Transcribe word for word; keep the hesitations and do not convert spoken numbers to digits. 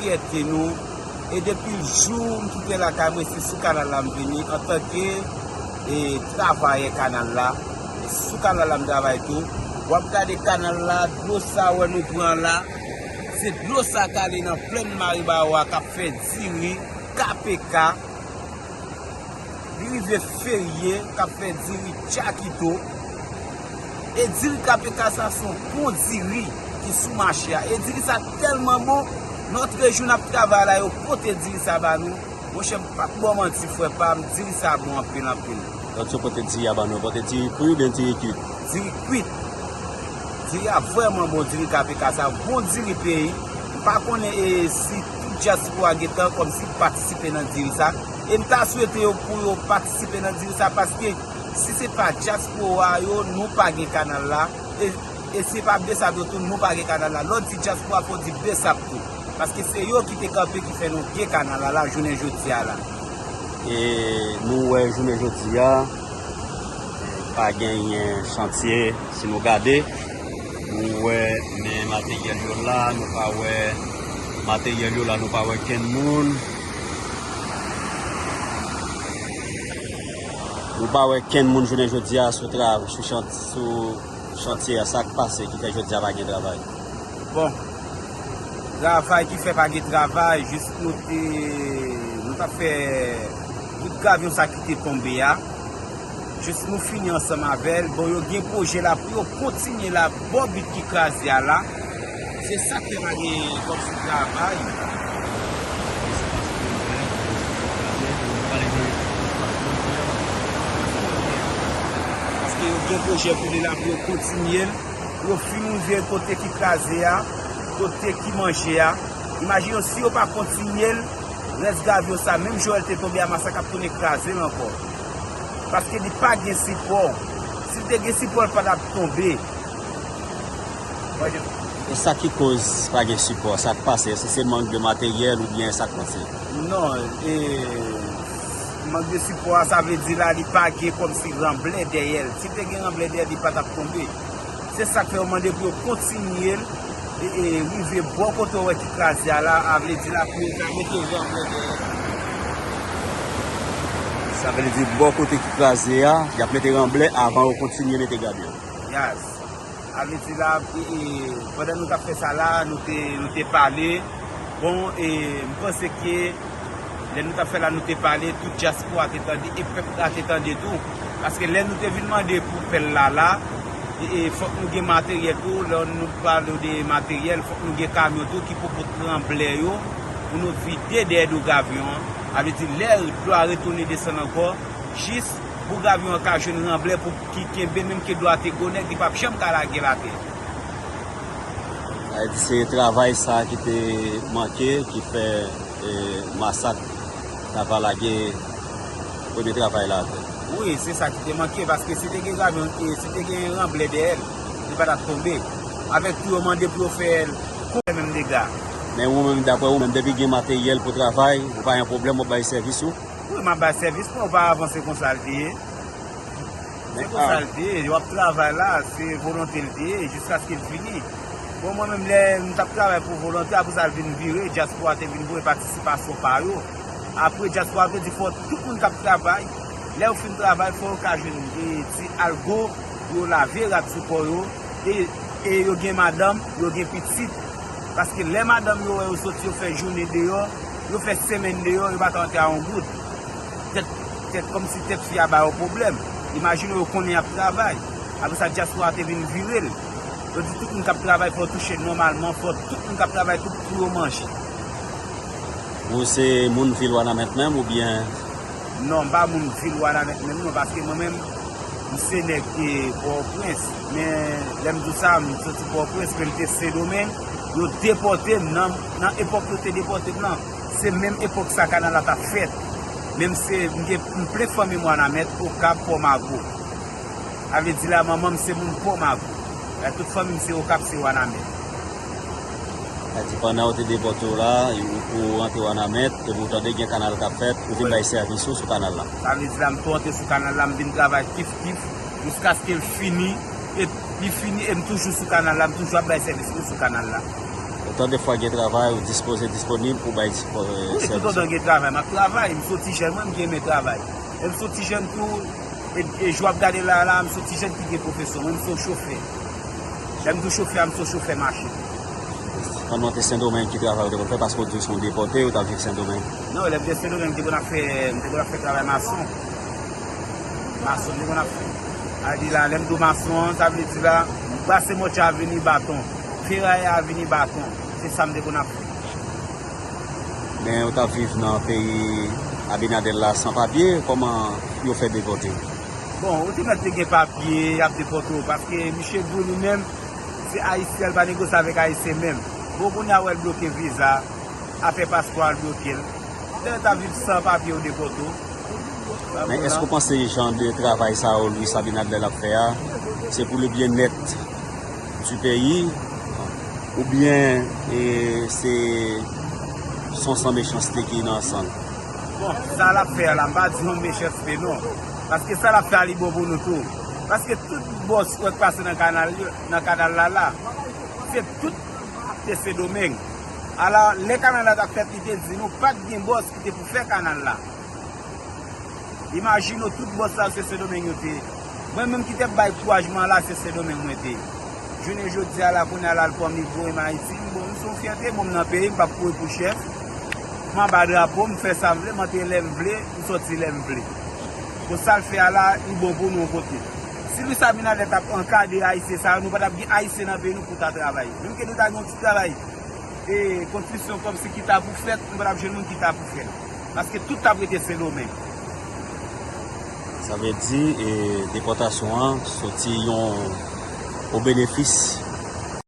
fyète nou. E depi jou m kite lakay mwen, se sou kanal la m vini antanke, e, travayè kanal la. E sou kanal la m travay tou. W ap gade kanal la, dlo sa w wè nou pran la, se dlo sa k ale nan plèn Maribawa k ap fè diri, K P K. Li rive ferye, k ap fè diri Jakito. E diri K P K sa se yon bon diri ki sou mache a. E diri sa tèlman bon, lòt jou n ap travay la, yo pote diri sa ba nou. Monchè, m p ap ba w manti, frè pa m, diri sa bon anpil, anpil. Lòt yo pote diri a ba nou, yo pote diri kri oubyen diri kwit? Diri kwit. Diri a vrèman bon, diri K P K sa, bon diri peyi. M pa konnen, e, si tout dyaspora gentan kòmsi patisipe nan diri sa. E m ta swete yo pou yo patisipe nan diri sa, paske si se pa dyaspora yo, nou pa gen kanal la. E, e si se pa BSAP yo tou, nou pa gen kanal la. Lè w di dyaspora, fò w di BSAP tou. Paske se yo ki te kanpe, ki fè nou gen kanal la, la, jounen jodi a la. E nou wè jounen jodi a, pa genyen chantye, si nou gade, nou wè, men materyèl yo la, nou pa wè, materyèl yo la, nou pa wè kenn moun. Nou pa wè kenn moun jounen jodi a sou tra-, sou chant-, sou chantye a. Sa k pase ki fè jodi a pa gen travay? Bon, travay ki fè pa gen travay, jis nou te, nou t ap fè bout gravyon sa ki te tonbe a. Jis nou fini ansanm avè l. Bon, yo gen pwojè la pou yo kontinye la bò bit ki kraze a la. Se sa k fè pa gen kòmsi travay. Paske yo gen pwojè pou li la pou yo kontinye l. Pou yo fin rive kote ki kraze a, kote ki manje a. Imajine w, si yo pa kontinye l, rès gravyon sa, menm jan l te tonbe a, masak ap tounen kraze l ankò. Paske li pa gen sipò. Si l te gen sipò, l pa t ap tonbe. E sa ki koz pa gen sipò? Sa k pase? Èske se mank de materyèl oubyen sa k pase? Non, e, mank de sipò a, sa vle di la, li pa gen kòmsi ranblè dèyè l. Si l te gen ranblè dèyè l, li pa t ap tonbe. Se sa k fè yo mande pou yo kontinye l, e, e, rive bò kote w wè ki kraze a la, a vle di la, pou yo ta mete ranblè dèyè l. Sa vle di bò kote ki kraze a, y ap mete ranblè avan yo kontinye mete gravyon. Yas. A vle di la, e, e, pandan nou t ap fè sa la, nou te, nou te pale. Bon, e, m panse ke lè nou t ap fè la, nou te pale, tout dyaspora te tande, e pèp la te tande tou. Paske lè nou te vin mande pou pèl la la, e, e, fòk nou gen materyèl tou. Lè nou pale de materyèl, fòk nou gen kamyon tou ki pou pot ranblè yo pou nou vide dèyè do gravyon an. A vle di, lè dlo a retounen desann ankò, jis pou gravyon an ka jwenn ranblè pou ki kenbe, menm ke dlo a te gwo nèt, li p ap janm ka lage l atè. Sa vle di se travay sa ki te manke, ki fè, e, masak ta va lage premye travay la atè. Wi, se sa ki te manke, paske si te gen gravyon, e, si te gen ranblè dèyè l, li pa t ap tonbe. Avèk tou yo mande pou yo fè l, kou menm dega. Men ou menm, daprè ou menm, depi gen materyèl pou travay, ou pa gen pwoblèm, w ap bay sèvis ou? Wi, m ap bay sèvis mwen, ou pa avanse konsa l te ye. Se konsa l te ye, w ap travay la, se volonte l te ye, jiskaske l fini. Bon, mwen menm, lè m t ap travay pou volonte, apre sa l vin vire, dyaspora te vin voye patisipasyon pa yo. Apre, dyaspora te di fò tout moun k ap travay, lè yo fin travay, fò yo ka jwenn, e, ti algo pou yo lave rad sou kò yo, e, e yo gen madanm, yo gen pitit. Paske lè madanm yo wè yo soti, yo fè jounen deyò, yo fè semèn deyò, yo pa ka antre a yon goud. Tèt, tèt kòmsi tèt fi a ba yo pwoblèm. Imajine w, yo konnen y ap travay. Apre sa, dyaspora te vin vire l. Yo di tout moun k ap travay fò touche nòmalman, fò tout moun k ap travay tou pou yo manje. Ou se moun vil Wanament menm oubyen? Non, m pa moun vil Wanament menm non, paske mwen menm, m se nèg, e, Pòtoprens. Men lè m di w sa, m soti Pòtoprens, men m te Sendomeng. Yo depòte m nan, nan epòk yo te depòte m nan. Se menm epòk sa kanal la t ap fèt. Men m se, m gen, m plen fanmi m Wanament, Okap, Pòmago. A vle di la, manman m se moun Pòmago. E, tout fanmi m se Okap, se Wanament. Sa di pandan yo te depòte w la, ou, ou rantre Wanament, epi ou tande gen kanal k ap fèt, ou vin bay sèvis ou sou kanal la. Sa vle di la, m tou rantre sou kanal la, m vin travay kif kif, jiskaske l fini, e li fini, e m toujou sou kanal la, m toujou ap bay sèvis mwen sou kanal la. Tan de fwa gen travay, ou dispoze disponib pou bay sèvis? Wi, toutotan gen travay, m ap travay. M se yon ti jèn, mwen, m renmen travay. E m se yon ti jèn tou, e, e jan w ap gade la, la, m se yon ti jèn ki gen pwofesyon. Mwen, m se yon chofè. Lè m di w chofè a, m se yon chofè machin. Pandan w te Sendomeng, ki travay ou te konn fè? Paske w di w se yon depòte, ou t ap viv Sendomeng. Non, lè m te Sendomeng, m te konn ap fè, m te konn ap fè travay mason. Mason, m te konn ap fè. A di la, lè m di w mason an, sa vle di la, m pase mòtye a vini baton. Feraye a vini baton. Se sa m te konn ap fè. Men ou t ap viv nan peyi Abinader la san papye, kòman yo fè depòte w? Bon, ou te mèt te gen papye, y ap depòte w, paske misye di w li menm, se ayisyen, l pa negosye avèk ayisyen menm. Bon, kounye a, wè l bloke viza, afè paspò a, l bloke l. Lè w t ap viv san papye, yo depòte w. Men èske w panse jan de travay sa yo Luis Abinader ap fè a, se pou le byenèt du peyi, oubyen e, se son san mechanste ki nan san l? Bon, sa l ap fè a la, m pa di yon mechanste non. Paske sa l ap fè a, li bon pou nou tou. Paske tout bòs ou wè k pase nan kanal yo, nan kanal la la, se tout te Sendomeng. Ala, lè kanal la t ap fèt, li te di nou, pa t gen bòs ki te pou fè kanal la. Imajine w, tout bòs sa yo se Sendomeng yo te ye. Mwen menm ki te bay kourajman la, se Sendomeng mwen te ye. Jounen jodi a la, kounye a la, l pran m, li voye m Ayiti. M bon, m se yon fyète, bon, m nan peyi, m p ap kouri pou chèf. M anba drapo, m fè sa m vle, m antre lè m vle, m sòti lè m vle. Bon, sa l fè a la, li bon pou nou yon kote. Si Luis Abinader t ap ankadre Ayisyen sa yo, nou pa t ap gen Ayisyen nan peyi nou pou ta travay. Menm ke nou ta gen yon ti travay, e, konstriksyon kòmsi ki ta pou fèt, nou pa t ap jwenn moun ki ta pou fè l. Paske tout t ap rete Sendomeng. Sa vle di, e, depòtasyon an soti yon, o benefis